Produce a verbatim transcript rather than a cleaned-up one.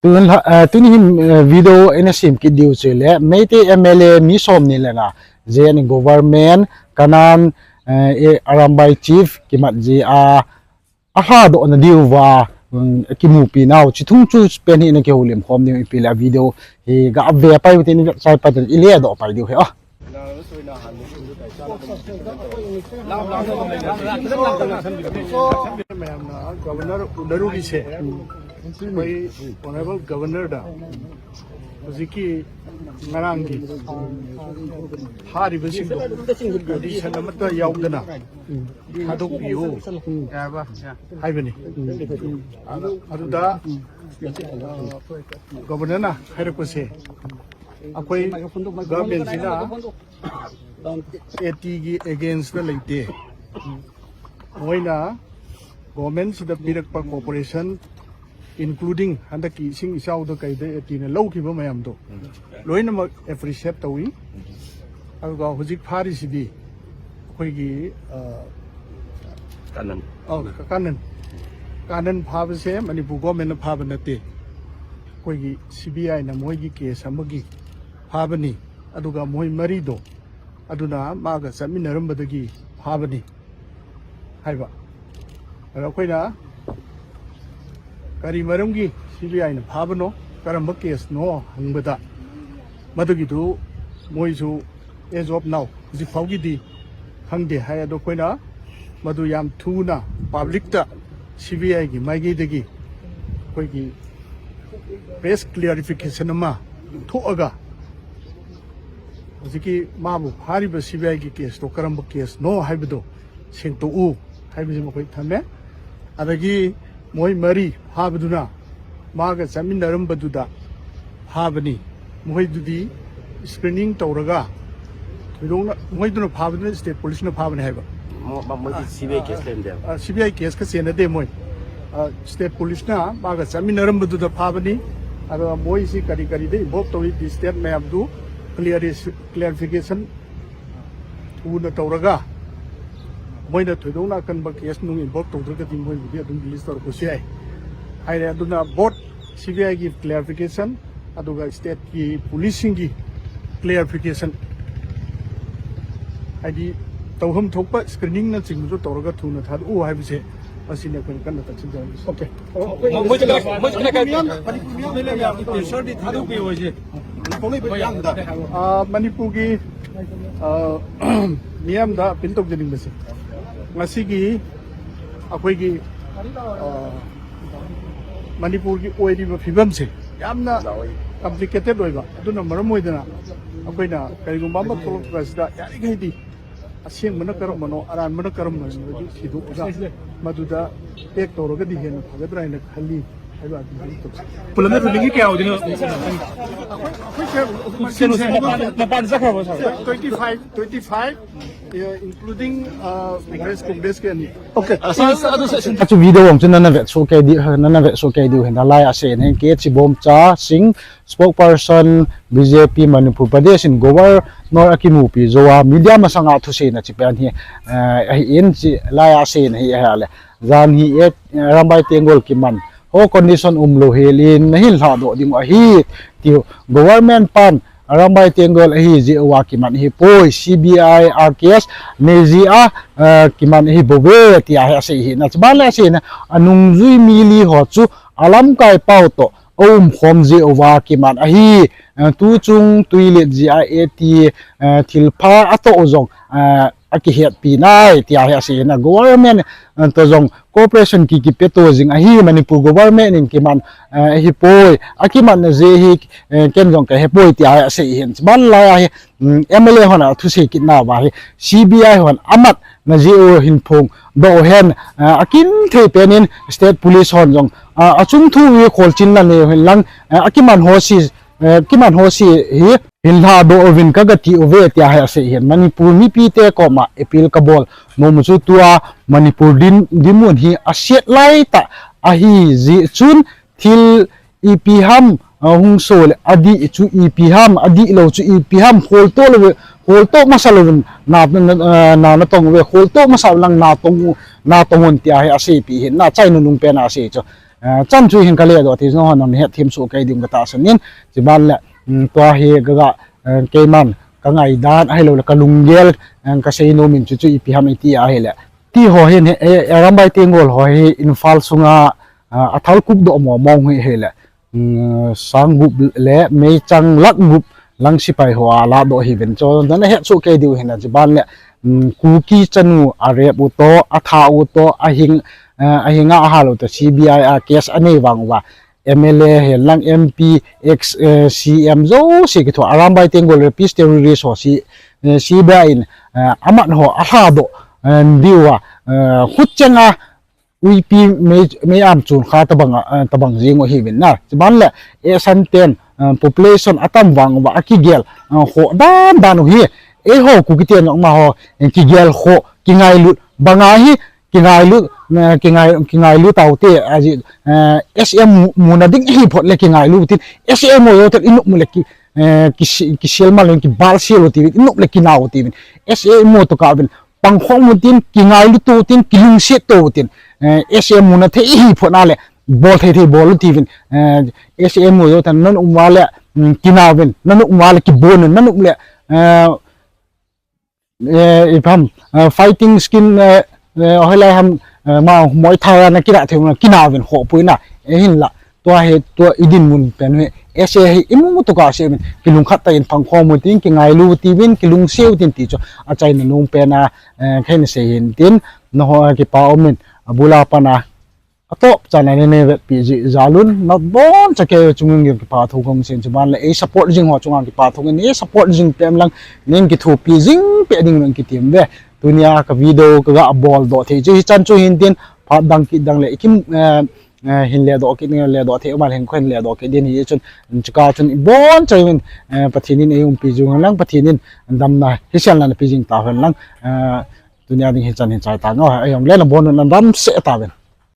Tun la, eh, tuni hin, eh, video ina sem kit diu chu le, Meitei M L A mi som ni le nga, J N government, Kanan, eh, eh, Arambai chief, kimat ji a, a hla doh na diu va, um, kimupi nau, chi thung chu pen hi na kihoulim khom diu ipi le a video, hi ga ve pai tin, sai pa tin, i le doh pai diu hi, ah. ꯃꯌꯥꯝꯅ ꯒꯕꯔꯅꯔ ꯎꯅꯔꯨꯔꯤꯁꯦ, ꯑꯩꯈꯣꯏ ꯑꯣꯅꯔꯦꯕꯜ ꯒꯕꯔꯅꯔꯗ ꯍꯧꯖꯤꯛꯀꯤ ꯉꯔꯥꯡꯒꯤ ꯐꯥꯔꯤꯕꯁꯤꯡꯗꯣ ꯀꯟꯗꯤꯁꯟ ꯑꯃꯠꯇ ꯌꯥꯎꯗꯅ ꯊꯥꯗꯣꯛꯄꯤꯌꯨ ꯍꯥꯏꯕꯅꯤ꯫ ꯑꯗꯨꯗ, ꯑ, ꯒꯕꯔꯅꯔꯅ ꯍꯥꯏꯔꯛꯄꯁꯦ, ꯑꯩꯈꯣꯏ ꯒꯚꯔꯟꯃꯦꯟꯁꯤꯅ ꯑꯦ ꯇꯤꯒꯤ ꯑꯦꯒꯦꯟꯁꯇ ꯂꯩꯇꯦ꯫ ꯃꯣꯏꯅ ꯒꯣꯔꯃꯦꯟꯁꯤꯗ ꯄꯤꯔꯛꯄ ꯀꯣꯑꯣꯄꯔꯦꯁꯟ, ꯏꯟꯀ꯭ꯂꯨꯗꯤꯡ ꯍꯟꯗꯛꯀꯤ ꯏꯁꯤꯡ ꯏꯆꯥꯎꯗ ꯀꯩꯗ ꯑꯦ ꯇꯤꯅ ꯂꯧꯈꯤꯕ ꯃꯌꯥꯝꯗꯣ, ꯂꯣꯏꯅꯃꯛ ꯑꯦꯄ꯭ꯔꯤꯁꯤꯌꯦꯠ ꯇꯧꯏ꯫ ꯑꯗꯨꯒ ꯍꯧꯖꯤꯛ ꯐꯥꯔꯤꯁꯤꯗꯤ ꯑꯩꯈꯣꯏꯒꯤ, ꯑ, ꯀꯥꯅꯟ꯫ ꯑꯧ, ꯀꯥꯅꯟ꯫ ꯀꯥꯅꯟ ꯐꯥꯕꯁꯦ ꯃꯅꯤꯄꯨꯔ ꯒꯣꯔꯃꯦꯟꯅ ꯐꯥꯕ ꯅꯠꯇꯦ꯫ ꯑꯩꯈꯣꯏꯒꯤ ꯁꯤ ꯕꯤ ꯑꯥꯏꯅ ꯃꯣꯏꯒꯤ ꯀꯦꯁ ꯑꯃꯒꯤ ꯐꯥꯕꯅꯤ꯫ ꯑꯗꯨꯒ ꯃꯣꯏ ꯃꯔꯤꯗꯣ ꯑꯗꯨꯅ ꯃꯥꯒ ꯆꯠꯃꯤꯟꯅꯔꯝꯕꯗꯒꯤ ꯐꯥꯕꯅꯤ ꯍꯥꯏꯕ꯫ ꯑꯗꯣ ꯑꯩꯈꯣꯏꯅ ꯀꯔꯤ ꯃꯔꯝꯒꯤ ꯁꯤ ꯕꯤ ꯑꯥꯏꯅ ꯐꯥꯕꯅꯣ, ꯀꯔꯝꯕ ꯀꯦꯁꯅꯣ ꯍꯪꯕꯗ, ꯃꯗꯨꯒꯤꯗꯨ ꯃꯣꯏꯁꯨ as of now ꯍꯧꯖꯤꯛ ꯐꯥꯎꯒꯤꯗꯤ ꯈꯪꯗꯦ ꯍꯥꯏ꯫ ꯑꯗꯣ ꯑꯩꯈꯣꯏꯅ ꯃꯗꯨ ꯌꯥꯝ ꯊꯨꯅ ꯄꯕ꯭ꯂꯤꯛꯇ ꯁꯤ ꯕꯤ ꯑꯥꯏꯒꯤ ꯃꯥꯏꯀꯩꯗꯒꯤ ꯑꯩꯈꯣꯏꯒꯤ ꯄ꯭ꯔꯦꯁ ꯀ꯭ꯂꯤꯌꯥꯔꯤꯐꯤꯀꯦꯁꯟ ꯑꯃ ꯊꯣꯛꯑꯒ, ꯍꯧꯖꯤꯛꯀꯤ ꯃꯥꯕꯨ ꯐꯥꯔꯤꯕ ꯁꯤ ꯕꯤ ꯑꯥꯏꯒꯤ ꯀꯦꯁꯇꯣ ꯀꯔꯝꯕ ꯀꯦꯁꯅꯣ ꯍꯥꯏꯕꯗꯣ ꯁꯦꯡꯗꯣꯛꯎ ꯍꯥꯏꯕꯁꯤ ꯃꯈꯣꯏ ꯊꯝꯃꯦ꯫ ꯑꯗꯒꯤ ꯃꯣꯏ ꯃꯔꯤ ꯐꯥꯕꯗꯨꯅ ꯃꯥꯒ ꯆꯠꯃꯤꯟꯅꯔꯝꯕꯗꯨꯗ ꯐꯥꯕꯅꯤ꯫ ꯃꯈꯣꯏꯗꯨꯗꯤ ꯁ꯭ꯀ꯭ꯔꯤꯅꯤꯡ ꯇꯧꯔꯒ ꯊꯣꯏꯗꯣꯛꯅ ꯃꯈꯣꯏꯗꯨꯅ ꯐꯥꯕꯗꯨꯅ ꯁ꯭ꯇꯦꯠ ꯄꯨꯂꯤꯁꯅ ꯐꯥꯕꯅꯤ ꯍꯥꯏꯕ꯫ ꯃꯣ-, ꯃ-, ꯃꯣꯏꯗꯤ ꯁꯤ ꯕꯤ ꯑꯥꯏ ꯀꯦꯁ ꯂꯩꯔꯝꯗꯦꯕ꯫ ꯑ, ꯁꯤ ꯕꯤ ꯑꯥꯏ ꯀꯦꯁꯀ ꯆꯦꯟꯅꯗꯦ ꯃꯣꯏ꯫ ꯑ, ꯁ꯭ꯇꯦꯠ ꯄꯨꯂꯤꯁꯅ ꯃꯥꯒ ꯆꯠꯃꯤꯟꯅꯔꯝꯕꯗꯨꯗ ꯐꯥꯕꯅꯤ꯫ ꯑꯗꯨꯒ ꯃꯣꯏꯁꯤ ꯀꯔꯤ ꯀꯔꯤꯗ ꯏꯟꯚꯣꯜꯕ ꯇꯧꯏ, ꯗꯤꯁꯇꯦꯟꯁ ꯃꯌꯥꯝꯗꯨ ꯀ꯭ꯂꯤꯌꯥꯔꯤ-, ꯀ꯭ꯂꯤꯌꯥꯔꯤꯐꯤꯀꯦꯁꯟ ꯊꯨꯅ ꯇꯧꯔꯒ, ꯃꯣꯏꯅ ꯊꯣꯏꯗꯣꯛꯅ ꯑꯀꯟꯕ ꯀꯦꯁ ꯅꯨꯡ ꯏꯟꯚꯣꯜꯕ ꯇꯧꯗ꯭ꯔꯒꯗꯤ ꯃꯣꯏꯕꯨꯗꯤ ꯑꯗꯨꯝ ꯔꯤꯂꯤꯁ ꯇꯧꯔꯛꯄꯁꯨ ꯌꯥꯏ ꯍꯥꯏꯔꯦ꯫ ꯑꯗꯨꯅ ꯕꯣꯠ ꯁꯤ ꯕꯤ ꯑꯥꯏꯒꯤ ꯀ꯭ꯂꯤꯌꯥꯔꯤꯐꯤꯀꯦꯁꯟ, ꯑꯗꯨꯒ ꯁ꯭ꯇꯦꯠꯀꯤ ꯄꯨꯂꯤꯁꯁꯤꯡꯒꯤ ꯀ꯭ꯂꯤꯌꯥꯔꯤꯐꯤꯀꯦꯁꯟ, ꯍꯥꯏꯗꯤ ꯇꯧꯐꯝ ꯊꯣꯛꯄ ꯁ꯭ꯀ꯭ꯔꯤꯅꯤꯡꯅꯆꯤꯡꯕꯁꯨ ꯇꯧꯔꯒ ꯊꯨꯅ ꯊꯥꯗꯣꯛꯎ ꯍꯥꯏꯕꯁꯦ, ꯃꯁꯤꯅꯤ ꯑꯩꯈꯣꯏꯅ ꯀꯟꯅ ꯇꯛꯁꯤꯟꯖꯔꯝꯃꯤꯁꯦ꯫ ꯑꯣꯀꯦ꯫ ꯃꯣꯏꯁꯦ ꯀꯗꯥꯏ, ꯃꯣꯏꯁꯦ ꯀꯗꯥꯏ ꯀꯥꯏ? ꯃꯅꯤꯄꯨꯔ ꯃꯤꯌꯥꯝ, ꯃꯅꯤꯄꯨꯔ ꯃꯤꯌꯥꯝ ꯄ꯭ꯔꯦꯁꯔꯗꯤ ꯊꯥꯗꯣꯛꯄꯤꯌꯣ ꯍꯥꯏꯁꯦ꯫ ꯑꯥ, ꯃꯅꯤꯄꯨꯔꯒꯤ, ꯑꯥ, ꯃꯤꯌꯥꯝꯗ ꯑꯄꯤꯜ ꯇꯧꯖꯅꯤꯡꯕꯁꯦ, ꯉꯁꯤꯒꯤ ꯑꯩꯈꯣꯏꯒꯤ, ꯑꯥ, ꯃꯅꯤꯄꯨꯔꯒꯤ ꯑꯣꯏꯔꯤꯕ ꯐꯤꯕꯝꯁꯦ ꯌꯥꯝꯅ ꯀꯝꯄ꯭ꯂꯤꯀꯦꯇꯦꯠ ꯑꯣꯏꯕ, ꯑꯗꯨꯅ ꯃꯔꯝ ꯑꯣꯏꯗꯅ ꯑꯩꯈꯣꯏꯅ ꯀꯔꯤꯒꯨꯝꯕ ꯑꯃ ꯊꯣꯛꯂꯛꯄ ꯑꯁꯤꯗ ꯌꯥꯔꯤꯈꯩꯗꯤ ꯑꯁꯦꯡꯕꯅ ꯀꯔꯝꯕꯅꯣ, ꯑꯔꯥꯟꯕꯅ ꯀꯔꯝꯕꯅꯣ ꯍꯥꯏꯕꯗꯨ ꯊꯤꯗꯣꯛꯑꯒ ꯃꯗꯨꯗ ꯑꯦꯛ ꯇꯧꯔꯒꯗꯤ ꯍꯦꯟꯅ ꯐꯒꯗ꯭ꯔꯥ ꯍꯥꯏꯅ ꯈꯜꯂꯤ ꯍꯥꯏꯕ ꯑꯗꯨꯃꯥꯏꯅ ꯇꯧꯖꯩ꯫ ꯄꯨꯂꯞꯅ ꯅꯨꯃꯤꯠꯀꯤ ꯀꯌꯥ ꯑꯣꯏꯗꯣꯏꯅꯣ? ꯑꯩꯈꯣꯏ, ꯑꯩꯈꯣꯏꯁꯦ ꯀꯩꯅꯣꯁꯦ ꯃꯄꯥꯟ, ꯃꯄꯥꯟꯗ ꯆꯠꯈ꯭ꯔꯕꯣ, ꯁꯥꯔ? Twenty five, twenty five, uh, including, uh, Congress, Congress ꯀꯤ ꯑꯅꯤ꯫ Okay. ꯑ, ꯁꯥꯔ, ꯑꯗꯨ ꯁꯥꯔ, ꯁꯨꯝ ꯑꯆꯨ video ꯑꯃꯁꯨ ꯅꯅ vet ꯁꯣꯛ ꯀꯩꯗꯤ, ꯅꯅ vet ꯁꯣꯛ ꯀꯩꯗꯤ ꯍꯦꯟꯗ ꯂꯥꯏ ꯑꯁꯦ ꯅꯦ ꯀꯦ ꯆꯤꯕꯣꯝꯆꯥ ꯁꯤꯡ, spokesperson B J P Manipur Pradesh in Governor Akimupi Joa media masanga thusei na chi pen hi, eh, ahi in chi lai a sei na hi a le. Jan hi e, eh, Arambai Tenggol kiman ho condition um lou hel in na hin lha doh ding ahi, tiu government pan Arambai Tenggol ahi jeh uva kiman hi poi, C B I R case nei jeh a, eh, kiman hi bou ve, tia hi asei hi na. Chuban le asei na, anungjui mi li ho chu alamkai pau toh aum khom jeh uva kiman ahi, eh, tu chung tui let jeh a eti, eh, thilpha atoh u jong, eh, akihetpi nai, tia hi asei na. Government, eh, toh jong cooperation ki kipe to jing ahi, Manipur government in kiman, eh, ahi poi, akiman na jeh hi, eh, ken jong kahe poi, tia hi asei hin. Chuban lai a hi, mm, M L A hon athusei kit nauva hi, C B I hon amat na jeh u hin phong doh hen, ah, akin thei pen in state police hon jong, ah, achung thu hi kholchil na nei hin lang, ah, akiman ho si, eh, kiman ho si hi hin lha doh uvin ka ga ti uve, tia hi asei hin. Manipur mipi te koma appeal kabol nom u chu tua Manipur din, dinmun hi aset lai tah ahi jeh chun, thil ipi ham, ah, hung so le, adih chu ipi ham, adih lou chu ipi ham, kholtoh lou, kholtoh masa lou, na, na, na, na, natong uve, kholtoh masa lang natong u, natong un, tia hi aseipi hin, na chai nunung pen a asei chu. Chan chu hin kaledoh thei jong ho nang hethem soh kei ding katahsan in, chuban le tua hi kaga, keiman kangaidan ahiloule kalunggel kasei nom in chu chu ipi ham iti ahile, ti ho hin Arambai Tenggol ho hi Imphal sunga athal kup doh mong mong hi ahile sang gup le meichang lakh gup lang sepai ho aladoh ahiuvin, chu nana hetsoh kei diu hina, chuban le Kuki chanu arep u toh, atha u toh, ahinga ahal u toh, C B I a case anei vang uva, M L A henlang M P, ex C M jouse kithoa Arambai Tenggol rapist terrorist ho C B I in amat ho alhadoh diuva, khucheng a uipi mei am chun kha tobang jeng u ahiuvin na, chuban le asan ten population atam vang uva akigel khoh dan dan u hi, eiho Kuki ten jong amaho kigel khoh kingailut banga hi kingailut, kingailut taute, ajeh S A M muna ding ahi phot le kingailu tin, S A M ho jouten inop u le kiselmal uvin, kibalsel u tiuvin, inop le kinau tiuvin, S A M ho tokah uvin pangkhom u tin, kingailu tou tin, kilungset tou tin, S A M muna thei ahi phot na le bol thei thei bol u tiuvin, S A M ho jouten nanop uva le kinauvin, nanop uva le kibonun, nanop le ipi ham, fighting skin, hoilai ham, ma Muay Thai a nakilah thei u na kinauvin khohpoi na, ahinla tua hi tua idinmun pen hi S A hi imu tokah seuvin, kilungkhat tah in pangkhom u tin, kingailu tiuvin, kilungset u tin ti chu achaina nom pen a kahin sei hin tin, nangho kipa umin, abul a pat a atop chan a nanei vetpeh jeh jalun nabonchauva kei chunga kipa thu kahung sei in, chuban le ei support jing ho chunga kipa thu kahung in, ei support jing peh lang, nei kithopi jing peh ding in katem uve. Tunia ka video kaga boldoh thei chu hichan chu hin tin, phat dang kit dang le ikim hin ledoh kit ding, ledoh thei um a le hin kahin ledoh kit ding ahi chun, chukah chun ibonchauvin Pathen in eiumpi jing hen lang, Pathen in damna hiselna napeh jing tauhen lang, tunia ding hichan hin chai tange, ahijongle nabonun nadamsel tauvin.